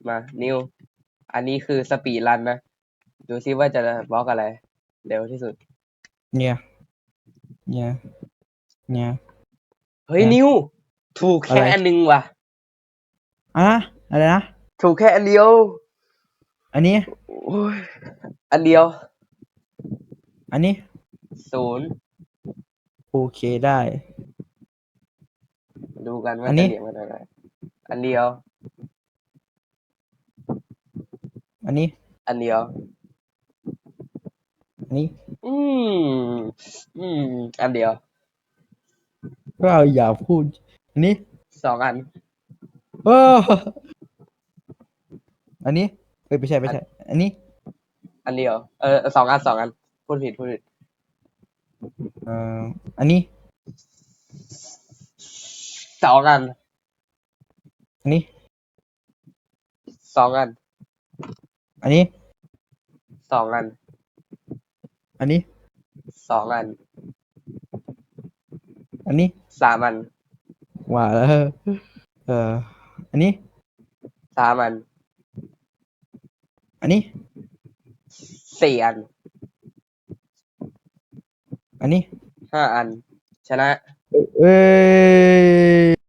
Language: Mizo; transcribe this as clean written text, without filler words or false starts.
มา นิว อันนี้คือ speedrun นะ ดูซิว่าจะบล็อกอะไร เร็วที่สุด เนี่ยเนี่ยเนี่ย เฮ้ย นิว ถูกแค่ อะไร อันนึงว่ะ อะอะไรนะ ถูกแค่อันเดียว อันนี้ โอ้ยอันเดียว อันนี้ ศูนย์ โอเคได้ ดูกันว่า อันนี้ จะเรียงมันอะไร อันเดียว อันนี้ อันเดียว อันนี้ อืม อืม อันเดียว ก็อย่าพูด อันนี้ สองอัน เอออันนี้เอ้ยไม่ใช่ไม่ใช่ อันนี้ อันเดียว เออสองอันสองอัน พูดผิดพูดผิด เอ่ออันนี้ สองอัน อันนี้ สองอัน อันนี้ สองอัน อันนี้ สองอัน อันนี้ สามอัน ว่าแล้วเอออันนี้ สามอัน อันนี้ สี่อัน อันนี้ ห้าอัน ชนะ เอ้ย